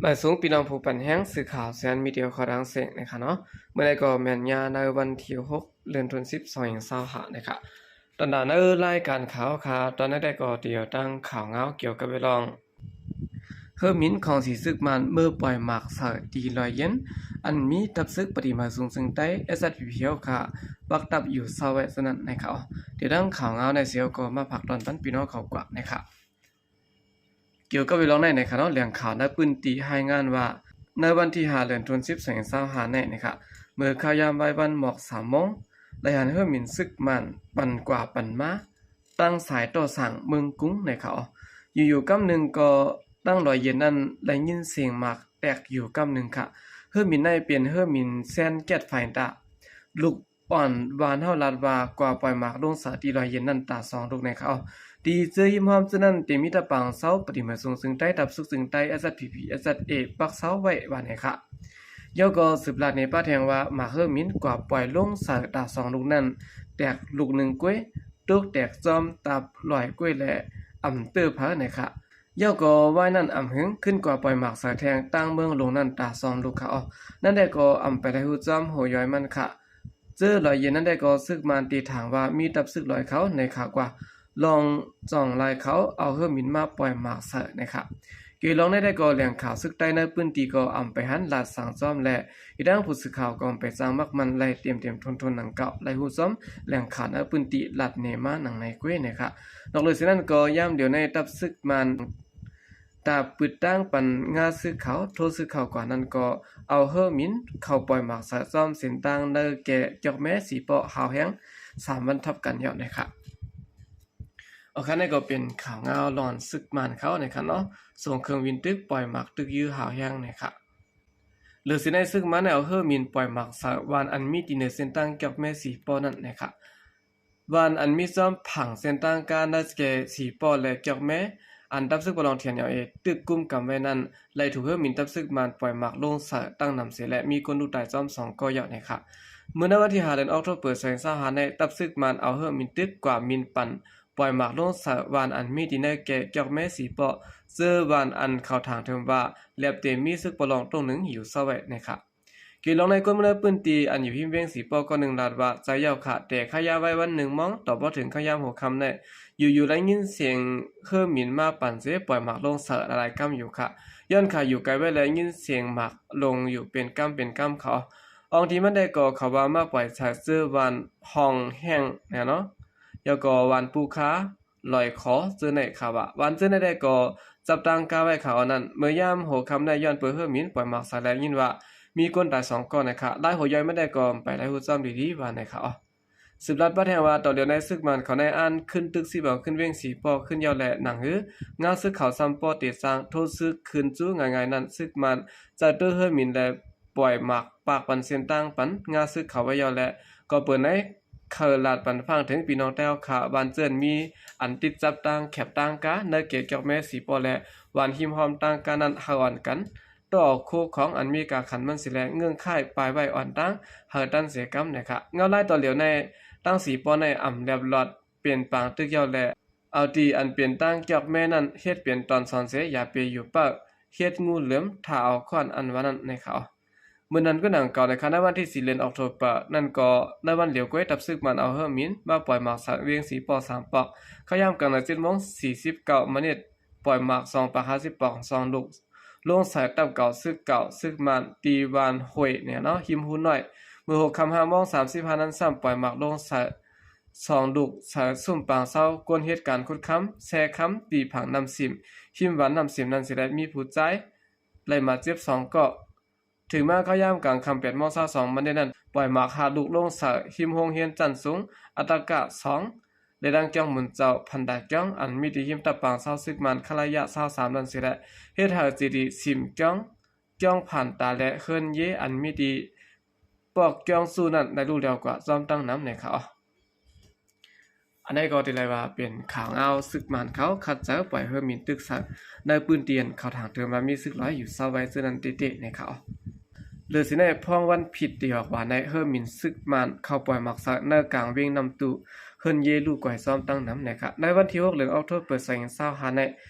ມາສູງພີ່ນ້ອງຜູ້ປັນແຮງ ສື່ຂ່າວແຊນມີເດຍ ຂໍດັງເສັງນະຄະເນາະ. ມື້ໃດກໍແມ່ນຍາໃນວັນທີຫົກ ເດືອນທີສິບ ສອງພັນຊາວຫ້ານະຄະ. ຕອນໜ້າໃນລາຍການຂ່າວຄະ ຕອນໃດກໍຕຽວຕັ້ງຂ່າວງາວກ່ຽວກັບເລື່ອງ ເຮີມິນຂອງສີຊຶກມານເມືອປ່ອຍໝາກໃສ່ທີ່ລອຍເຢັນ ອັນມີຕັບຊຶກປະຕິມາສູງເຊີງໃຕ້ ເອສເອສພີພີ ເຮົາຄະ ປັກດັບຢູ່ເຊົາໄວ້ຊັ້ນນັ້ນນະຄະ. ຕຽວຕັ້ງຂ່າວງາວໃນເຊວກໍມາຝາກຕອນປັນພີ່ນ້ອງເຂົາກວ່ານະຄະ. ກ່ຽວກັບເລື່ອງໃນໃນຂະເນາະ ແຫຼ່ງຂ່າວໃນພື້ນທີ່ລາຍງານວ່າ ໃນວັນທີຫ້າ ເດືອນທີສິບ ສອງພັນຊາວຫ້າໃນນະຄະ ເມື່ອຂ່າວຍາມໄວວັນໝອກສາມໂມງ ໄດ້ຫັນເຮີມິນຊຶກມານປັ່ນກວ່າປັ່ນມາ ຕັ້ງສາຍຕໍ່ສ້າງເມືອງກຸງນະຄະ. ຢູ່ໆກຳໜຶ່ງກໍຕັ້ງລອຍເຢັນນັ້ນໄດ້ຍິນສຽງໝາກແຕກຢູ່ກຳໜຶ່ງຄະ. ເຮີມິນໃນເປັນເຮີມິນແຊນແກັດໄຟຕາ ລູກ ອ່ອນວານເຮົາລາດວ່າກວ່າປ່ອຍໝາກລົງໃສ່ທີ່ລອຍເຢັນນັ້ນຕາສອງລູກໃນເຂົາ. ທີ່ເຈີຫິມຮ່ອມເທື່ອນັ້ນ ເຕມີຕະປາງເຊົາປະຕິມາສູງເຊີງໃຕ້ ດັບຊຶກເຊີງໃຕ້ ເອສເອສພີພີ ເອສເອສເອ ປັກເຊົາໄວ້ວ່າໃນຂະ. ເຢາກໍສືບລາດໃນປາແທງວ່າ ໝາກເຮີມິນກວ່າປ່ອຍລົງໃສ່ຕາສອງລູກນັ້ນ ແຕກລູກໜຶ່ງກ້ວຍ ຕົກແຕກຈ້ອມຕາບລອຍກ້ວຍ ແລະ ອຳເຕີເພີໃນຂະ. ເຢາກໍວາຍນັ້ນອຳຫຶງ ຂຶ້ນກວ່າປ່ອຍໝາກໃສ່ແທງຕາງເມືອງລົງນັ້ນຕາສອງລູກຂະ. ນັ້ນແດ່ກໍອຳໄປໄດ້ຮູ້ຈ້ອມຫົວຍ້ອຍມັນຂະ. ເຈີລອຍເຢັນນັ້ນໄດ້ກໍຊຶກມານຕີຖາງວ່າມີຕັບຊຶກລອຍເຂົາໃນຂາກວ່າ ລອງຈອງລາຍເຂົາເອົາເຮີມິນມາປ່ອຍໝາກໃສ່ໃນຂະ. ເກລອງໃນໄດ້ກໍແຫຼ່ງຂ່າວຊຶກໃຕ້ໃນພື້ນທີ່ກໍອຳໄປຫັນລາດສັງຈ້ອມ ແລະ ອີກທັງຜູ້ສື່ຂ່າວກໍອຳໄປສ້າງໝາກມັນໄລ່ເຕັມໆທົນໆ ດັ່ງກ່າວໄດ້ຮູ້ຊອມແຫຼ່ງຂ່າວໃນພື້ນທີ່ລາດແນມາໜັງໃນກ້ວຍໃນຂະ. ນອກເຫຼືອຈາກນັ້ນກໍຍາມດຽວໃນຕັບຊຶກມານ ຕາປືດຕັ້ງປັນງາຊຶກເຂົາ ໂທຊຶກເຂົາກວ່ານັ້ນກໍເອົາເຮີມິນເຂົ້າປ່ອຍໝາກໃສ່ຊ້ອມເສັ້ນທາງໃນແກ່ຈອກແມ້ສີປໍ້ຮາວແຮງສາມວັນທັບກັນແລ້ວນະຄະ. ໂອເຄ ນີ້ກໍເປັນຂ່າວງາວລອນຊຶກມານເຂົານະຄະເນາະ ສົ່ງເຄື່ອງບິນຕຶກປ່ອຍໝາກຕຶກຍື້ຮາວແຮງນະຄະ. ເຫຼືອຊິໃນຊຶກມານເອົາເຮີມິນປ່ອຍໝາກໃສ່ວານອັນມີທີ່ເໜືອເສັ້ນທາງຈອກແມ້ສີປໍ້ນັ້ນນະຄະ. ວານອັນມີຊ້ອມຜັງເສັ້ນທາງການໃນແກ່ສີປໍ້ ແລະ ຈອກແມ້ ອັນຕັບຊຶກປະລອງ ທີເອັນແອລເອ ຕຶກກຸມກຳໄວ້ນັ້ນ ໄດ້ຖືກເຮີມິນຕັບຊຶກມານປ່ອຍໝາກລົງໃສ່ຕັ້ງນຳເສຍ ແລະ ມີຄົນຕາຍຊ້ອມສອງກໍແລ້ວນະຄະ. ເມື່ອໃນວັນທີຫ້າ ເດືອນອອກໂທເປີ ສອງພັນຊາວຫ້າໃນ ຕັບຊຶກມານເອົາເຮີມິນຕຶກກວ່າມິນປັ່ນປ່ອຍໝາກລົງໃສ່ວານອັນມີທີ່ໃນແກ່ຈອກແມ້ສີປໍ້ ເຈີວານອັນເຂົາຖາງເທີມວ່າ ແລບເຕມີຊຶກປະລອງຕົງໜຶ່ງຢູ່ເຊົາໄວ້ນະຄະ. ເກລອງໃນຄົນເມືອງໃນພື້ນທີ່ອັນຢູ່ຮິມເວງສີປໍ້ກໍໜຶ່ງລາດວ່າ ໃຈເຈົ້າຂະ ແຕ່ເຂົາຢາມໄວ້ວັນໜຶ່ງໂມງ ຕໍ່ບໍ່ເຖິງເຂົາຢາມຫົວຄ່ຳໃນ ຢູ່ໆໄດ້ຍິນສຽງເຮີມິນມາປັ່ນເສຍປ່ອຍໝາກລົງໃສ່ຫຼາຍໆກຳຢູ່ຂະ. ຍ້ອນເຂົາຢູ່ໄກໄວ້ແລະ ຍິນສຽງໝາກລົງຢູ່ເປັນກຳເປັນກຳເຂົາ. ອອງທີ່ມັນໄດ້ກໍເຂົາວ່າມາປ່ອຍໃສ່ເຈີວານຮ່ອງແຫ້ງແນ່ເນາະ ແລ້ວກໍວານປູຄາ ລອຍຄໍເຈີໃນຂະວ່າ ວານເຈີໃນໄດ້ກໍຈັບຕັ້ງກາໄວ້ຂະອັນນັ້ນ ເມື່ອຍາມຫົວຄ່ຳໃນ ຍ້ອນເປີເຮີມິນປ່ອຍໝາກໃສ່ແລ້ວຍິນວ່າມີຄົນຕາຍສອງກໍນະຄະ. ລາຍຫົວຍ່ອຍມັນໄດ້ກໍໄປໄດ້ຮູ້ຈ້ອມດີໆວ່າໃນຂະ. ສືບລັດບັດແຫ່ງວ່າ ຕອນດຽວໃນຊຶກມານເຂົາໃນອ່ານຂຶ້ນຕຶກຊິບເອົາຂຶ້ນເວງສີປໍ້ຂຶ້ນຍາວ ແລະ ໜັງຫືອງາຊຶກເຂົາຊ້ຳປໍ້ເຕະສ້າງໂທຊຶກຄືນຈູ້ງ່າຍໆນັ້ນ ຊຶກມານຈະໂຕ້ເຮີມິນ ແລະ ປ່ອຍໝາກປາກປັນເສັ້ນທາງປັນງາຊຶກເຂົາໄວ້ຍາວ ແລະ ກໍເປີດໃນ ເຂົາລາດປັນຟັງເຖິງພີ່ນ້ອງແຕ່ວຂາວວານເຈີນມີອັນຕິດຈັບຕັ້ງແຄບຕັ້ງກາ ໃນເຂດຈອກແມ້ສີປໍ້ ແລະ ວານຮິມຮ່ອມຕັ້ງການັ້ນ ເຮົາອ່ອນກັນຕໍ່ເອົາໂຄຂອງອັນມີກາຂັນມັນເສຍແລະ ເງື່ອນໄຂປາຍໄວ້ອ່ອນຕັ້ງ ເຮົາຕັນເສຍກຳນະຄະ. ເງົາລາຍຕໍ່ຫຼຽວໃນຕັ້ງສີປໍ້ໃນອຳແລັບລອດເປັນປາງຕຶກຍາວ ແລະ ເອົາຕີອັນເປັນຕັ້ງຈອກແມ້ນັ້ນ ເຮັດເປັນຕອນສອນເສ ຢ່າໄປຢູ່ເປົ້າ ເຮັດງູເຫຼືອມ ຖ້າເອົາຄ້ອນ ອັນວ່ານັ້ນໃນເຂົາ. ມື້ນັ້ນກໍດັ່ງກ່າວໃນຄະ ໃນວັນທີສີ່ ເດືອນອອກໂທເປີນັ້ນກໍ ໃນວັນດຽວກັນ ຕັບຊຶກມັນເອົາເຮີມິນມາປ່ອຍໝາກໃສ່ເວງສີປໍ້ສາມປອກ ເຂົ້າຍາມກາງໃນເຈັດໂມງສີ່ສິບເກົ້າມະນິດ ປ່ອຍໝາກສອງປາກຫ້າສິບປອກສອງລູກ ລົງໃສ່ຕັບເກົ່າຊຶກເກົ່າ ຊຶກມັນ ທີ່ວານຫ້ວຍເນຍເນາະ ຮິມຮູນ້ອຍ. ມື້ຫົກຄ່ຳຫ້າໂມງສາມສິບຫ້ານັ້ນຊ້ຳ ປ່ອຍໝາກລົງໃສ່ສອງລູກ ໃສ່ຊຸມປາງເຊົາ ກົນເຮັດການຂຸດຄຳ ແຊ່ຄຳ ທີ່ຜັງນ້ຳຊິມ ຮິມວານນ້ຳຊິມນັ້ນເສຍແລະ ມີຜູ້ຊາຍໄດ້ບາດເຈັບສອງກໍ. ເຖິງມາເຂົ້າຍາມກາງຄ່ຳ ແປດໂມງຊາວສອງມາເດນັ້ນ ປ່ອຍໝາກຫ້າລູກລົງໃສ່ ຮິມໂຮງຮຽນຊັ້ນສູງ ອັດຕະກະສອງ ແລະ ດັງກຽວໝູນເຈົ້າ ພັນດາກຽວ ອັນມີທີ່ຮິມຕັບປາງເຊົາຊຶກມັນ ຄະລາຍະຊາວສາມນັ້ນເສຍແລະ ເຮັດໃຫ້ເຈດີຊິມກຽວ ກຽວຜ່ານຕາ ແລະ ເຮືອນເຢ ອັນມີທີ່ ປອກກຽວຊູ້ນັ້ນໄດ້ຫຼູ່ຫຼຽວກວ່າ ພ້ອມທັງນຳໃນເຂົາ. ອັນໃດກໍຖືໄດ້ວ່າເປັນຂ່າວງາວຊຶກມານເຂົາຂັດໃຈປ່ອຍເຮີມິນຕຶກໃສ່ໃນພື້ນທີ່ ເຂົາຖາງເທີມວ່າມີຊຶກລອຍຢູ່ເຊົາໄວ້ເທື່ອນັ້ນເຕະໆໃນເຂົາ. ເຫຼືອຊິໃນພອງວັນຜິດທີ່ອອກວ່າໃນເຮີມິນຊຶກມານເຂົ້າປ່ອຍໝາກໃສ່ໃນກາງເວງນ້ຳຕູ້ ເຮືອນເຢ ລູກກວາຍຊ້ອມຕັ້ງນຳໃນເຂົາ. ໃນວັນທີຫົກ ເດືອນອອກໂທເປີ ສອງພັນຊາວຫ້າໃນ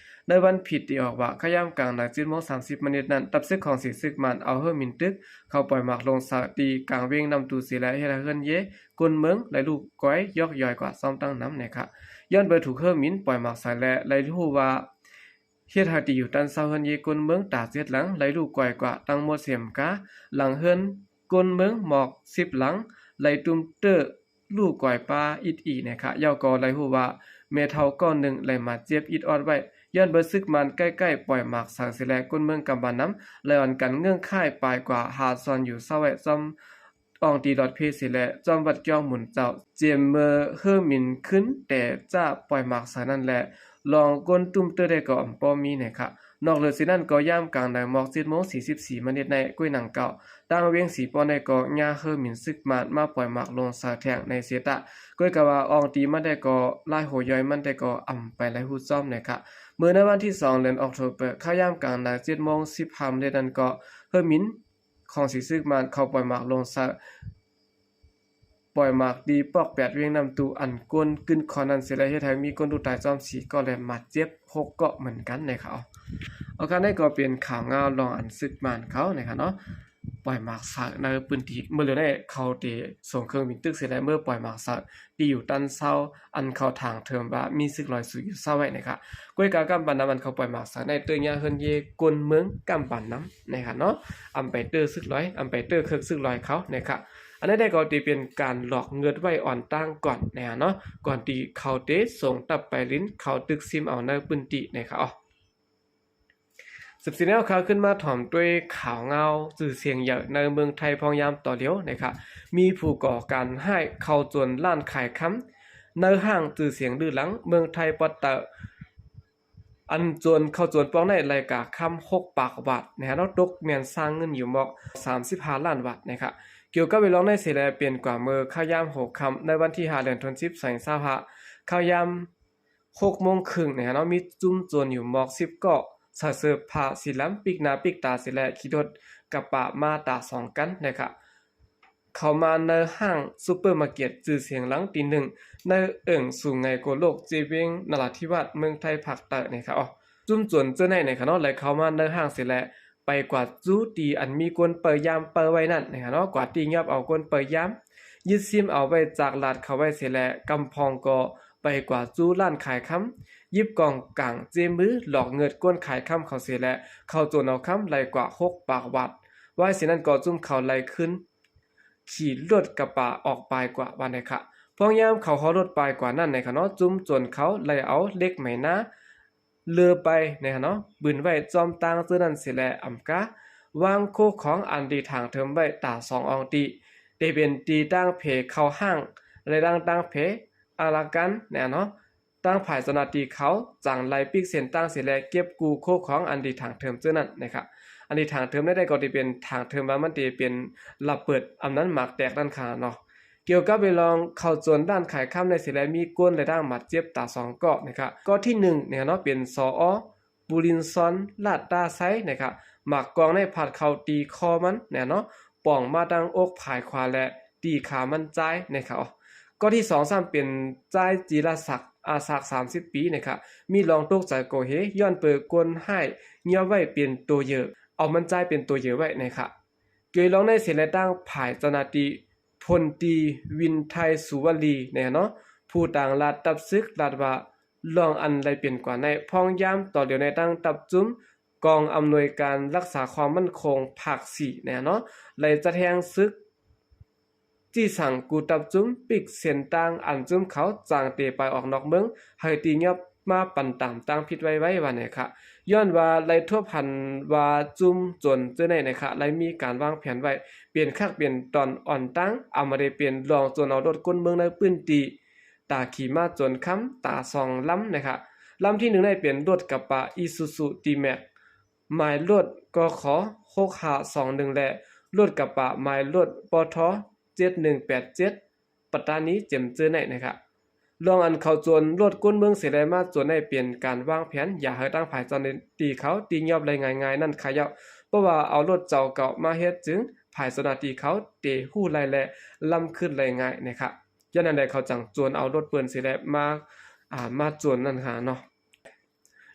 ໃນວັນຜິດທີ່ອອກວ່າ ຄ່ຳຍາມກາງນາງ ເຈັດໂມງສາມສິບມານິດນັ້ນ ທັບເສິກຂອງສີເສິກມານ ເອົາເຮີ້ມິນຕຶກເຂົ້າປ່ອຍໝາກລົງໃສ່ ທີ່ກາງວຽງນ້ຳຕູເສຍ ແລະ ເຮັດໃຫ້ເຮືອນເຢ ຄົນເມືອງໄຫຼລູກກອຍ ຍອກຢອຍກວ່າຊ້ອມຕັ້ງນຳນະຄະ. ຍ້ອນເບີຖືກເຮີ້ມິນປ່ອຍໝາກໃສ່ ແລະ ໄດ້ຮູ້ວ່າ ເຮັດໃຫ້ທີ່ຢູ່ຕັນເຊົາເຮືອນເຢຄົນເມືອງຕາເຈັດຫຼັງ ໄຫຼລູກກອຍກວ່າ ທັງໝົດເສມກາ ຫຼັງເຮືອນຄົນເມືອງໝອກສິບຫຼັງ ໄຫຼຕຸ້ມເຕີ ລູກກອຍປາອິດອີນະຄະ. ເຈົ້າກໍໄດ້ຮູ້ວ່າ ແມ່ເຖົ້າກ້ອນໜຶ່ງໄດ້ມາເຈັບອິດອອດໄວ້ ຍ້ອນເບີເສິກມານໃກ້ໆປ່ອຍໝາກໃສ່ເສຍ ແລະ ຄົນເມືອງກຳບານນຳ ໄດ້ອ່ອນກັນເງື່ອນຄ້າຍປາຍກວ່າ ຫາຊ່ອນຢູ່ເຊົາໄວ້ ຈ້ອມ ອ່ອງຕີຫຼອດເພເສແລະ ຈອມວັດກຽວໝູນເຈົ້າ ເຈມເມີເຮີ້ມິນຂຶ້ນແຕ່ຈະປ່ອຍໝາກໃສ່ນັ້ນແລະ ລອງກົ້ນຕຸ້ມເຕີໄດ້ກໍບໍ່ມີນະຄະ. ນອກເໜືອເສຍນັ້ນກໍຍາມກາງໃນໝອກເຈັດໂມງສີ່ສິບສີ່ມານິດໃນກ້ວຍໜັງເກົ່າ ທາງວຽງສີປ້ອນໄດ້ກໍຍາເຮີ້ມິນເສິກມານມາປ່ອຍໝາກລົງໃສ່ແທງໃນເສຍຕະ ກ້ວຍກະວ່າອ່ອງຕີມັນໄດ້ກໍຫຼາຍຫົວຍ່ອຍມັນໄດ້ກໍອຳໄປຫຼາຍຮູບຊ້ອມນະຄະ. ເມື່ອໃນວັນທີສອງເດືອນອອກໂທເບີ ຄ່ຳຍາມກາງໃນເຈັດໂມງສິບຫ້າມານິດນັ້ນກໍເຮີ້ມິນ ຂອງສີເສິກມານເຂົ້າປ່ອຍໝາກລົງໃສ່ ປ່ອຍໝາກທີ່ປອກແປດວຽງນ້ຳຕູ ອັນກົ້ນກຶ້ນຄໍນັ້ນເສຍ ແລະ ເຮັດໃຫ້ມີຄົນຕາຍຈອມສີ່ເກາະ ແລະ ບາດເຈັບຫົກເກາະເໝືອນກັນນະຄະ. ເອົາ ອັນນີ້ກໍເປັນຂ່າວງາວລອງອັນເສິກມານເຂົານະຄະເນາະ ປ່ອຍໝາກໃສ່ໃນພື້ນທີ່ ເມື່ອເຫຼືອໃນເຂົາໄດ້ສົ່ງເຄື່ອງບິນຕຶກເສຍ ແລະ ເມືອປ່ອຍໝາກໃສ່ ທີ່ຢູ່ຕັນເຊົາ ອັນເຂົາຖາງເທີມວ່າມີເສິກລອຍສູງຢູ່ເຊົາໄວ້ນະຄະ. ກ້ວຍກະກຳບານນຳ ອັນເຂົາປ່ອຍໝາກໃສ່ໃນເຕີຍາເຮືອນເຢຄົນເມືອງກຳບານນຳນະຄະເນາະ ອຳໄປເຕີເສິກລອຍ ອຳໄປເຕີເຄີກເສິກລອຍເຂົານະຄະ. ອັນນີ້ໄດ້ກໍທີ່ເປັນການຫຼອກເງິດໄວ້ອ່ອນຕັ້ງກ່ອນນະຄະເນາະ ກ່ອນທີ່ເຂົາເຕສົ່ງທັບໄປຫຼິ້ນ ເຂົາຕຶກຊິມເອົາໃນພື້ນທີ່ນະຄະ. ສືບສຽງແນວຂ່າວຂຶ້ນມາຖອມດ້ວຍຂ່າວງາວຊື່ສຽງໃຫຍ່ໃນເມືອງໄທພອງຍາມຕໍ່ຫຼຽວນະຄະ. ມີຜູ້ກໍ່ການຮ້າຍເຂົ້າໂຈນຮ້ານຂາຍຄຳໃນຫ້າງຊື່ສຽງລື່ຫຼັງເມືອງໄທປອດເຕີ ອັນໂຈນເຂົ້າໂຈນປ່ອງໄດ້ໄລກາຄຳຫົກປາກບາດນະຄະເນາະ ຕົກແມ່ນສ້າງເງິນຢູ່ໝອກສາມສິບຫ້າລ້ານບາດນະຄະ. ກ່ຽວກັບເລື່ອງນີ້ເສຍແລະ ເປັນກວ່າເມື່ອຄ່ຳຍາມຫົກຄ່ຳໃນວັນທີຫ້າເດືອນສິບສອງ ສອງພັນຊາວຫ້າ ຄ່ຳຍາມ ຫົກໂມງເຄິ່ງນະຄະເນາະ ມີຈຸ້ມໂຈນຢູ່ໝອກສິບເກາະ ໃສ່ເສື້ອຜ້າສີດຳ ປິກໜ້າປິກຕາເສຍແລະ ຂີ່ລົດກະບະມາຕາສອງຄັນນະຄະ ເຂົ້າມາໃນຫ້າງຊຸບເປີມາເກັດຊື່ສຽງຫຼັງທີໜຶ່ງ ໃນເອີ່ງສູງໃຫຍ່ກວ່າໂລກ ເຈວຽງນະລາທິວາດ ເມືອງໄທພາກໃຕ້ນະຄະ. ຈຸ້ມໂຈນເຈົ້ານີ້ນະຄະເນາະ ໄດ້ເຂົ້າມາໃນຫ້າງເສຍແລະ ໄປກວາດຈູທີ່ອັນມີຄົນເປີຍາມເປີໄວ້ນັ້ນນະຄະເນາະ ກວາດຕີ້ຍອບເອົາຄົນເປີຍາມ ຍຶດຊິມເອົາໄວ້ຈາກລາດເຂົາໄວ້ເສຍແລະ ກຳພອງກໍໄປກວາດຈູຮ້ານຂາຍຄຳ ຢິບກອງກາງເຈ້ມື ຫຼອກເງິດຄົນຂາຍຄຳເຂົາເສຍແລະ ເຂົ້າໂຈນເອົາຄຳໄລກວ່າຫົກປາກບາດ. ວ່າຍເສຍນັ້ນກໍຈຸ້ມເຂົາໄລຂຶ້ນ ຂີ່ລົດກະບະອອກປາຍກວ່າວ່ານະຄະ. ພວກຍາມເຂົາຮອດລົດປາຍກວ່ານັ້ນນະຄະເນາະ ຈຸ້ມໂຈນເຂົາໄລເອົາເຫຼັກໄມ້ໜາ ເລີໄປນະຄະເນາະ ບືນໄວ້ຈອມຕ່າງເທື່ອນັ້ນເສຍແລະ ອຳກາວາງໂຄຂອງອັນທີ່ຖາງເທີມໄວ້ຕາສອງອ່ອງຕີ ແຕ່ເປັນທີ່ຕັ້ງເພເຂົ້າຫ້າງ ແລະ ຕັ້ງຕັ້ງເພອາລາກັນນະຄະເນາະ. ທາງຝ່າຍເຈົ້າໜ້າທີ່ເຂົາຈັ່ງໄລ່ປິກເສັ້ນທາງເສຍແລະ ເກັບກູ້ໂຄຂອງອັນທີ່ຖາງເທີມເທື່ອນັ້ນນະຄະ. ອັນທີ່ຖາງເທີມໃນໃດກໍທີ່ເປັນຖາງເທີມວ່າມັນທີ່ເປັນລະເບີດ ອຳນັ້ນໝາກແຕກນັ້ນຄະເນາະ. ກ່ຽວກັບເລື່ອງເຂົ້າໂຈນຮ້ານຂາຍຄຳໃນເສຍແລະ ມີຄົນໄດ້ຮັບບາດເຈັບຕາສອງເກາະນະຄະ. ເກາະທີໜຶ່ງນະຄະເນາະ ເປັນ ສອ ບູລິນຊອນ ລາດຕາໄຊນະຄະ. ໝາກກອງໃນພັດເຂົ້າຕີຄໍມັນນະຄະເນາະ ປ່ອງມາທາງອົກພາຍຂວາ ແລະ ຕີຂາມັນຈາຍນະຄະ. ເກາະທີສອງຊ້ຳເປັນຊາຍຈີລະສັກ ອາຍຸສາມສິບປີນະຄະ ມີລອງຕົກໃຈກໍເຮ ຍ້ອນເປີຄົນຮ້າຍຍອບໄວ້ເປັນໂຕເຢີ ເອົາມັນຈາຍເປັນໂຕເຢີໄວ້ນະຄະ. ເກີດລອງໃນເສຍແລະ ທາງຝ່າຍເຈົ້າໜ້າທີ່ ພົນຕີ ວິນໄທ ສຸວະລີ ນະຄະເນາະ ຜູ້ຕາງລາດຕັບຊຶກລາດວ່າ ລອງອັນໄດ້ເປັນກວ່າໃນພອງຍາມຕໍ່ຫຼຽວໃນຕັ້ງຕັບຈຸ້ມ ກອງອຳນວຍການລັກສາຄວາມໝັ້ນຄົງພາກສີ່ນະຄະເນາະ ໄດ້ຈັດແຮງຊຶກ ຈີ່ສັ່ງກູ້ຕັບຈຸ້ມ ປິກເສັ້ນທາງອັນຈຸ້ມເຂົາຈັ່ງເຕໄປອອກນອກເມືອງ ໃຫ້ຕີຍອບມາປັນຕາມທາງຜິດໄວໆວ່າແນວນີ້ນະຄະ. ຍ້ອນວ່າໄດ້ທົບຫັນວ່າຈຸ້ມໂຈນເຈົ້ານີ້ນະຄະ ໄດ້ມີການວາງແຜນໄວ້ເປັນຂັ້ນເປັນຕອນອ່ອນຕັ້ງ ອຳມາໄດ້ເປັນລອງໂຈນເອົາລົດຄົນເມືອງໃນພື້ນທີ່ ຕາຂີ່ມາໂຈນຄຳຕາສອງລຳນະຄະ. ລຳທີໜຶ່ງໄດ້ເປັນລົດກະບະອີຊູຊູ ຕີແມັກ ໝາຍລົດ ກຂ ຫົກຫ້າສອງໜຶ່ງ ແລະ ລົດກະບະໝາຍລົດ ປທ ເຈັດໜຶ່ງແປດເຈັດ ປັດຕານີ ເຈັມເຈີໃນນະຄະ. ລອງອັນເຂົາໂຈນລົດຄົນເມືອງເສຍແລະມາໂຈນໃຫ້ເປັນການວາງແຜນ ຢ່າໃຫ້ທາງຝ່າຍເຈົ້າໜ້າທີ່ເຂົາຕີຍອບໄດ້ງ່າຍໆນັ້ນຄະເຈົ້າ ເພາະວ່າເອົາລົດເຈົ້າເກົ່າມາເຮັດຈຶ່ງ ຝ່າຍເຈົ້າໜ້າທີ່ເຂົາເຕຮູ້ໄດ້ ແລະ ລຳຄືນໄດ້ງ່າຍນະຄະ. ຍ້ອນນັ້ນແຫຼະ ເຂົາຈັ່ງໂຈນເອົາລົດເພິ່ນເສຍແລະມາ ອາ ມາໂຈນນັ້ນຄະເນາະ.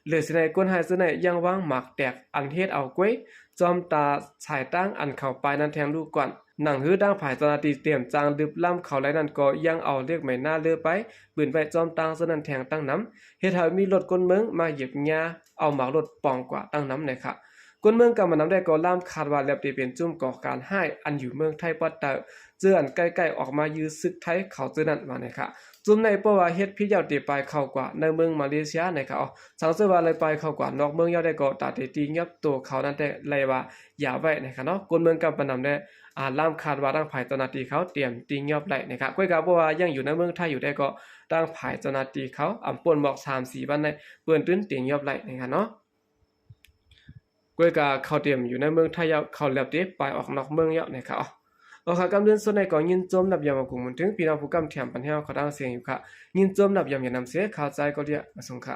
ເລີຍຊິໃນ ຄົນຮ້າຍເຈົ້ານັ້ນຍັງວາງໝາກແຕກອັນເຮັດເອົາກ້ວຍ ຈອມຕາສາຍທາງອັນເຂົ້າໄປນັ້ນແທງລູກກ່ອນ. ໜັງຫືດທາງຝ່າຍເຈົ້າໜ້າທີ່ເຕຍມຈັ່ງລຶບລ້ຳເຂົ້າໄຫຼນັ້ນ ກໍຍັງເອົາເຫຼັກໄມ້ໜາເລີໄປປືນໄວ້ຈອມທາງເຈົ້ານັ້ນແທງຕັ້ງນຳ ເຮັດໃຫ້ມີລົດຄົນເມືອງມາຢຽບຫຍ້າເອົາໝາກລົດປ່ອງກວ່າຕັ້ງນຳນະຄະ. ຄົນເມືອງກຳມານຳໄດ້ກໍລາມຄາດວ່າແລບເຕເປັນຈຸ້ມກໍ່ການຮ້າຍອັນຢູ່ເມືອງໄທປາດໃຕ້ ເຈີອັນໃກ້ໆອອກມາຢື້ສຶກໄທເຂົາເຈີນັ້ນວ່ານະຄະ. ຈຸ້ມໃນເພາະວ່າເຮັດຜິດແລ້ວເຕໄປເຂົ້າກວ່າໃນເມືອງມາເລເຊຍນະຄະ. ອໍ ສັງເສີວ່າໄລ່ໄປເຂົ້າກວ່ານອກເມືອງແລ້ວໄດ້ກໍຕາເຕຕີຫຍັບໂຕເຂົານັ້ນແຕ່ໄລ່ວ່າຢ່າໄວ້ນະຄະເນາະ. ຄົນເມືອງກຳມານຳໄດ້ ອາ ລາມຄາດວ່າທາງຝ່າຍເຈົ້າໜ້າທີ່ເຂົາຕຽມຕີຫຍັບໄລ່ນະຄະ. ກ້ວຍກາບໍ່ວ່າຍັງຢູ່ໃນເມືອງໄທຢູ່ໄດ້ກໍ ທາງຝ່າຍເຈົ້າໜ້າທີ່ເຂົາອຳປົນໝອກສາມສີ່ວັນໃນເປີ້ນຕື່ນຕີຫຍັບໄລ່ນະຄະເນາະ. ກ້ວຍກາເຂົາຕຽມຢູ່ໃນເມືອງໄທແລ້ວ ເຂົາແລບເຕໄປອອກນອກເມືອງແລ້ວນະຄະ. ອໍ ເອົາ ກຳເດືອນສຸດໃນກໍຍິນຊົມນັບຢາມຂອບຄຸນເຖິງພີ່ນ້ອງຜູ້ກຳແຖມປັນແຮງເຂົາຕັ້ງສຽງຢູ່ຄະ. ຍິນຊົມນັບຢາມຢ່ານຳເສຍ ຂອບໃຈກໍເດ ມາສົ່ງຄະ.